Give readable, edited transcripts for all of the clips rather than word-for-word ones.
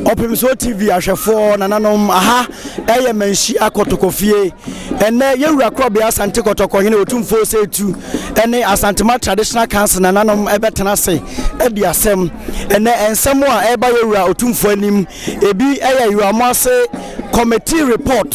Ɔpemsoɔ TV ahwɛfoɔ nananom aha ɛyɛ Manhyia Kɔtɔkɔfie. Ɛnnɛ yɛwura Korɔbea Asante Kɔtɔkɔhene Otumfoɔ Osei Tu ɛne Asantema Traditional Council nananom ɛbɛtena ase adi asɛm. Ɛnnɛ nsɛm a ɛreba yɛwura Otumfoɔ anim ebi ɛyɛ Yoamoase Committee Report.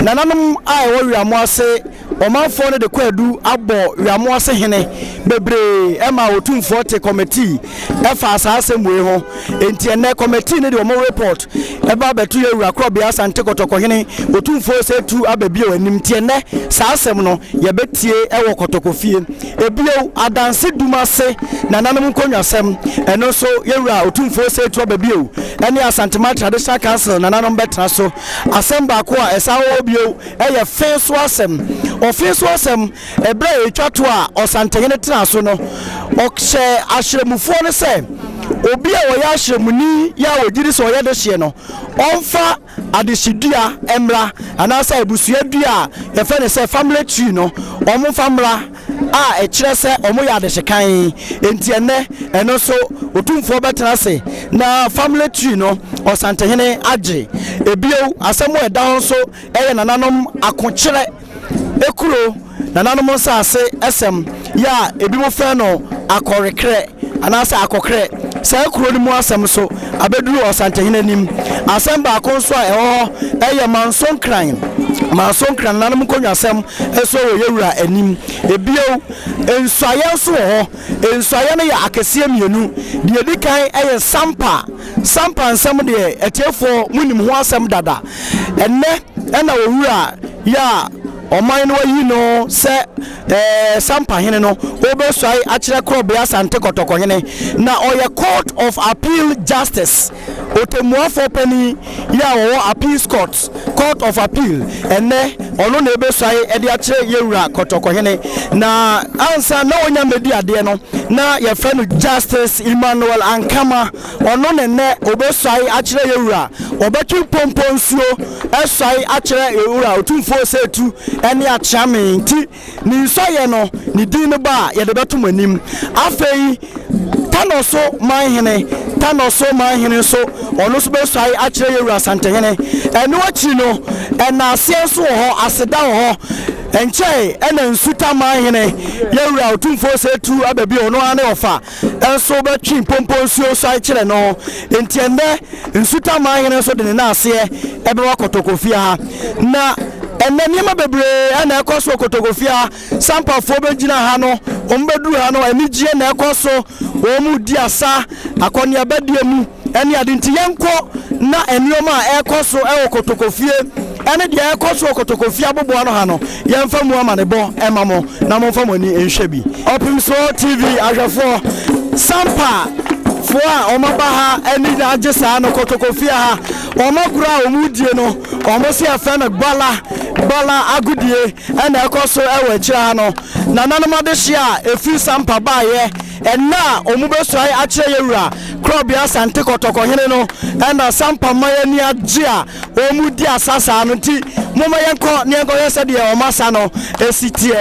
Nananom a ɛwɔ Yoamoase Ɔmanfoɔ no de kwaadu abɔ Wiamoase hene bebree ma Otumfoɔ te kɔmɛtii ɛfaa saa asɛm wei ho. Enti ɛnnɛ kɔmɛtii no de wɔn report ɛba abɛto yɛn wura Korɔbea Asante Kɔtɔkɔ hene Otumfoɔ Osei Tu aba bio anim. Nti ɛnnɛ saa asɛm no yɛbɛtie ɛwɔ Kɔtɔkɔ fie. Ebio Adanse dum ase nananom nkonnwasɛm ɛno nso yɛn wura Otumfoɔ Osei Tu aba bio ɛne Asanteman Traditional Council nananom bɛtena so. Asɛm baako a ɛsan wɔ hɔ bio Ɛyɛ fe so asɛm. Ɔfe so asɛm, Ɛberɛ a ɛtwa to a Ɔsantehene tenaa so no, ɔhyɛɛ ahyerɛmufoɔ no sɛ, obi a ɔyɛ ahyerɛmuni yɛ a ɔgye di sɛ ɔyɛ dehyeɛ no, ɔmfa adehyedua mmra, anaasɛ abusua dua a yɛfrɛ no sɛ family tree no, wɔmfa mmra a ɛkyerɛ sɛ wɔyɛ adehyekan. Enti ɛnnɛ, ɛno nso, Otumfoɔ bɛtena ase na family tree no, Ɔsantehene agye. Ebio, asɛm a ɛda hɔ nso yɛ nananom akokyerɛ kuro, nananom nsase sɛm, yɛ a ebinom frɛ no akɔrekerɛ anaasɛ akɔkerɛ. Saa kuro no mu asɛm nso abɛduru Ɔsantehene anim. Asɛm baako nso a ɛwɔ hɔ yɛ Manso Nkran. Manso Nkran nananom nkonnwasɛm nso wɔ yɛn wura anim. Ebio, nsuaeɛ nso wɔ hɔ. Nsuaeɛ no yɛ akɛseɛ mmienu. Deɛ ɛdi kan yɛ Sampa. Sampa nsɛm deɛ, atiefoɔ monim ho asɛm dada. Ɛnnɛ na owura yi a ɔman no ayi no sɛ Sampa hene no ɔrebɛsuae akyerɛ Korɔbea Asante Kɔtɔkɔ hene. Na ɔyɛ Court of Appeal Justice, ɔtɛmmuafoɔ panin yi a ɔwɔ Appeals Court, Court of Appeal. Ɛnnɛ ɔno na ɛrebɛsuae de akyerɛ yɛn wura Kɔtɔkɔ hene. Na ansa na ɔnya mmɛdi adeɛ no, na yɛfrɛ no Justice Emmanuel Ankama. Ɔno na nnɛ ɔbɛsuae akyerɛ yɛn wura. Ɔbɛtwe mpɔmpɔ nsuo asuae akyerɛ yɛn wura Otumfoɔ Osei-Tu ne Akyeame nti ne nsuaeɛ no, ne din no ba a, yɛde bɛto mo anim. Afei Tanɔso manhene, Tanɔso manhene nso, ɔno nso bɛsuae akyerɛ yɛn wura Asantehene. Ɛno akyiri no, ɛnaaseɛ nso wɔ hɔ, aseda wɔ hɔ. Ɛnkyɛe na Nsuta manhene, yɛn wura Otumfoɔ Osei-Tu aba bio, ɔno ara ne ɔfa. nso bɛtwe mpompo nsuo suae kyerɛ no. Enti ɛnnɛ, Nsuta man hene nso de ne naaseɛ bɛba Kotokofie ha. Na ɛnnɛ nneɛma bebree na ɛkɔ so wɔ Kotokofie ha. Sampafoɔ bɛgyina ha no, wɔn bɛduru ha no, anigyeɛ na ɛkɔ so. Wɔn redi asa, akɔneabadie mu ne ade. Nti yɛnkɔ na nneɛma a ɛrekɔ so wɔ Kotokofie ne deɛ ɛrekɔ so wɔ Kotokofie aboboano ha no, Yɛmfa mu amanebɔ mma mo na momfa mo ani nhwɛ bi. Ɔpemsoɔ TV ahwɛfoɔ, Sampa foɔ a wɔn aba ha ani agye saa no, Kotoko fie ha, wɔn agorɔ a wɔn redie no, wɔn se yɛfrɛ no Gbala, Gbala agodie ɛna ɛkɔ so ɛwɔ akyire ha no. Nananom adehyeɛ a ɛfiri Sampa baeɛ ɛnnɛ a wɔn bɛsuae akyerɛ yɛwura Korɔbea Asante Kɔtɔkɔ hene no ɛna Sampa mma yɛn ani agye a wɔredi asa saa no nti, momma yɛnkɔ na yɛnkɔhwɛ sɛdeɛ wɔn asa no si teɛ.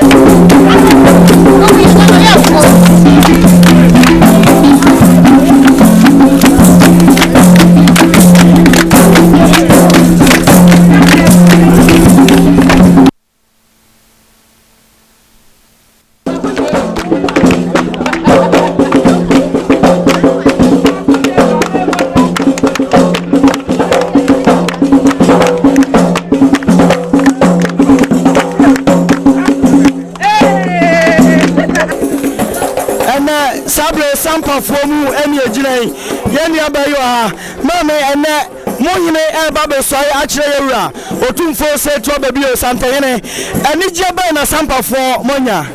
Ɛnɛ saa berɛ sampafoɔ mu ɛne ɛgyina yi yɛn nuabaa yi wɔ ha maame ɛnɛ Mo hene reba abɛsuae akyerɛ yɛn wura, Otumfoɔ Osei Tuababio Santehene. Anigyeɛ bɛn na Sampafoɔ moanya?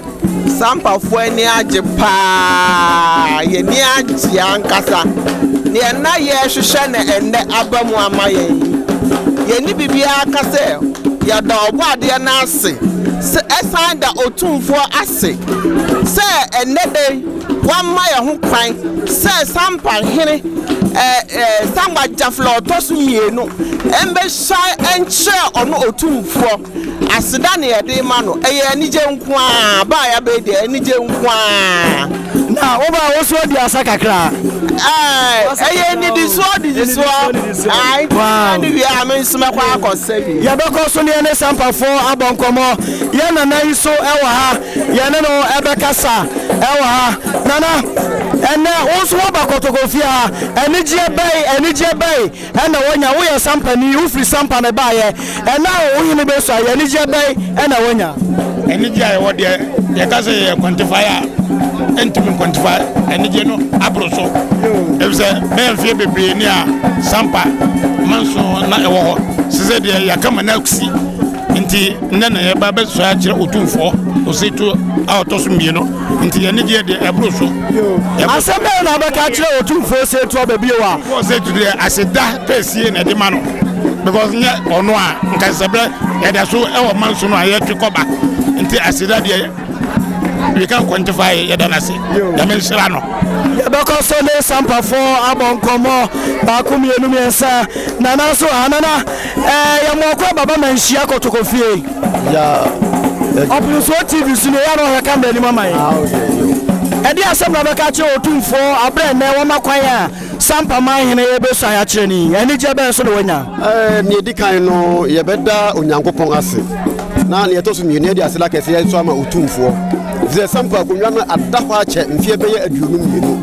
Sampafoɔ ani agye paa, yɛn ani agye ankasa. Deɛ na yɛrehwehwɛ na ɛnnɛ aba mu ama yɛn yi. Yɛnni biribiara ka sɛ yɛda Ɔbɔadeɛ no ase, sɛ ɛsan da Otumfoɔ ase sɛ ɛnnɛ da yi wama yɛn ho kwan sɛ Sampa hene Sangba Jafla a ɔtɔ so mmienu mbɛhyia nkyerɛ ɔno Otumfoɔ. Aseda na yɛde rema no. Ɛyɛ anigye nko ara. Ba a yɛaba yi deɛ, anigye nko ara. Na wo ba wo so adi asa kakra. Ɛɛ ɛyɛ nnidisoɔ didisoɔ. Ae nti ne wie a me nso mɛkɔ akɔsa bi. Yɛbɛkɔ so ne yɛne Sampafoɔ abɔ nkɔmmɔ. Yɛn nana yi so wɔ ha, yɛne no bɛkasa wɔ ha. Nana, ɛnnɛ wo nso woaba Kɔtɔkɔfie ha, anigyeɛ bɛn, anigyeɛ bɛn Ɛna woanya, woyɛ Sampani, wofiri Sampa na ɛbaeɛ, ɛna a wo hene bɛsua yɛ, anigyeɛ bɛn na woanya? Anigyeɛ a yɛwɔ deɛ, yɛka sɛ yɛyɛ quantify a, ɛntumi nquantify, anigyeɛ no aboro so, efisɛ bɛyɛ mfeɛ bebree ni a Sampa manso na ɛwɔ hɔ, sesɛ deɛ yɛaka ma no asi, nti nnɛ na yɛba bɛsua akyerɛ Otumfoɔ Osei-Tutu a ɔtɔ so mmienu. Nti yɛn anigyeɛ deɛ ɛboro so. Asɛm bɛn na wobɛka akyerɛ Otumfoɔ Osei Tutu aba bio a? Otumfoɔ Osei Tutu deɛ aseda pɛsie na ɛde ma no because nyɛ ɔno a nka sɛbrɛ yɛda so ɛwɔ manso no a yɛtwe kɔba nti aseda deɛ we can quantify yɛda no ase. Nyame nhyira no. Yɛbɛkɔ so ne Sampafoɔ abɔ nkɔmmɔ baako mmienu mmiɛnsa. Nana nso ha. Nana, ɛɛ yɛmmɔ ɔkɔ aba ba manhyia kɔtɔkɔ fie. Ɔpemsoɔ TV so no yɛ na ɔhwɛ kamera anim ama yɛn. Ɛde asɛm na ɔbɛka akyerɛ Otumfoɔ aberɛ nnɛ wɔma kwan a Sampa man hene rebɛsuae akyerɛ no yi, anigyeɛ bɛn so na wanya? Nea ɛdi kan no, yɛbɛda Onyankopɔn ase, na nea ɛtɔ so mmienu, yɛde aseda kɛseɛ nso ama Otumfoɔ. Efisɛ Sampa akonnwa no ada hɔ akyɛ mfeɛ bɛyɛ 52.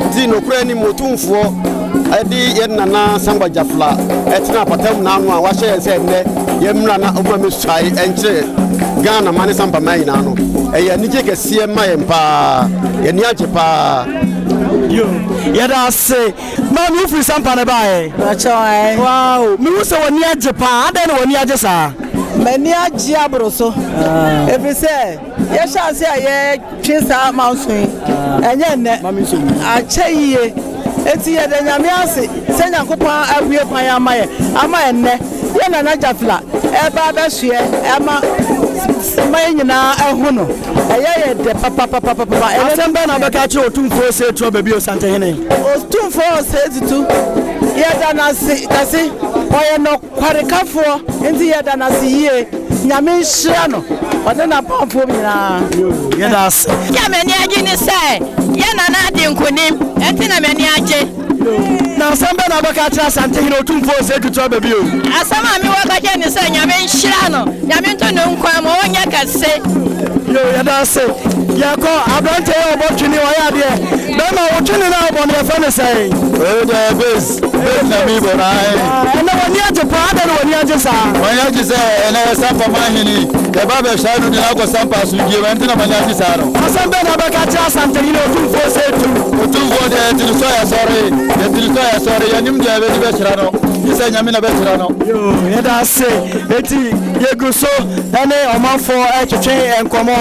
Nti nokorɛ nim Otumfoɔ de yɛn nana Samba Gyafla tena apata mu n'ano a wahyɛ yɛn sɛ ɛnnɛ yɛmmra na ɔma mɛsuae nkyerɛ Ghana man ne Sampa man nyinaa no, ɛyɛ anigye kɛseɛ ma yɛn paa. Yɛn ani agye paa. Yo, yɛda ase. Maame, wofiri Sampa na ɛbaeɛ? Wow, mehu sɛ w'ani agye paa. Adɛn na w'ani agye saa? M'ani agye aboro so, ɛfiri sɛ yɛhyɛ ase a yɛtwe saa manso yi, ɛnyɛ nnɛ, akyɛ yie. Enti yɛda Nyame ase sɛ Nyankopɔn abue kwan ama yɛn ama ɛnnɛ yɛn Nana Gyafla ɛreba abɛsoɛ ama ma yɛn nyinaa ahu no. Ɛyɛ yɛ dɛ papapapapa. Asɛm bɛn na wobɛka akyerɛ Otumfoɔ Osei Tutu Ababio Asantehene? Otumfoɔ Osei Tutu, yɛda no ase kɛse. Ɔyɛ nɔkwarekafoɔ nti yɛda no ase yie. Nyame nhyira no, ɔne n'apamfoɔ nyinaa. Yɛda ase. Deɛ m'ani agye ne sɛ yɛn nana adi nkonim nti na m'ani agye. Na asɛm bɛn na wobɛka akyerɛ Asantehene Otumfoɔ Osei Tutu aba bio? Asɛm a mewɔ ka kyerɛ ne sɛ Nyame nhyira no, Nyame nto ne nkwa mu, ɔnyɛ kɛse. Yo, yɛda ase. Yɛkɔ, aberanteɛ yi a ɔbɔ twene, ɔyɛ adeɛ. Bɛrima, wo twene no a wobɔ no yɛfrɛ no sɛn? Wei deɛ bass, bass na mebɔ no ae. Ɛnɛ w'ani agye paa, adɛn na w'ani agye saa? M'ani agye sɛ ɛnɛ yɛ Sampa man hene, yɛba abɛhwɛ no de no akɔ Sampa asomdwie mu, ɛno nti na m'ani agye saa no. Asɛm bɛn na wobɛka akyerɛ Asantehene Otumfoɔ Osei Tutu? Otumfoɔ deɛ yɛte ne so a yɛsɔre, yɛte ne so a yɛsɔre, yɛnnim deɛ yɛde bɛhyira no, gye sɛ Nyame na bɛhyira no. Yoo, yɛda ase. Enti yɛgu so ne ɔmanfoɔ retwetwe nkɔmmɔ.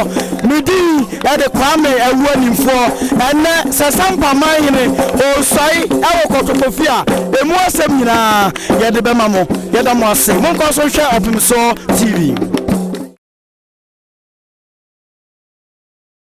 Me din de Kwame Awuanimfoɔ. Ɛnnɛ, sɛ Sampa Manhene ɔresuae wɔ Kɔtɔkɔfie a, ɛmu asɛm nyinaa yɛde bɛma mo. Yɛda mo ase. Monkɔ so nhwɛ Ɔpemsoɔ TV.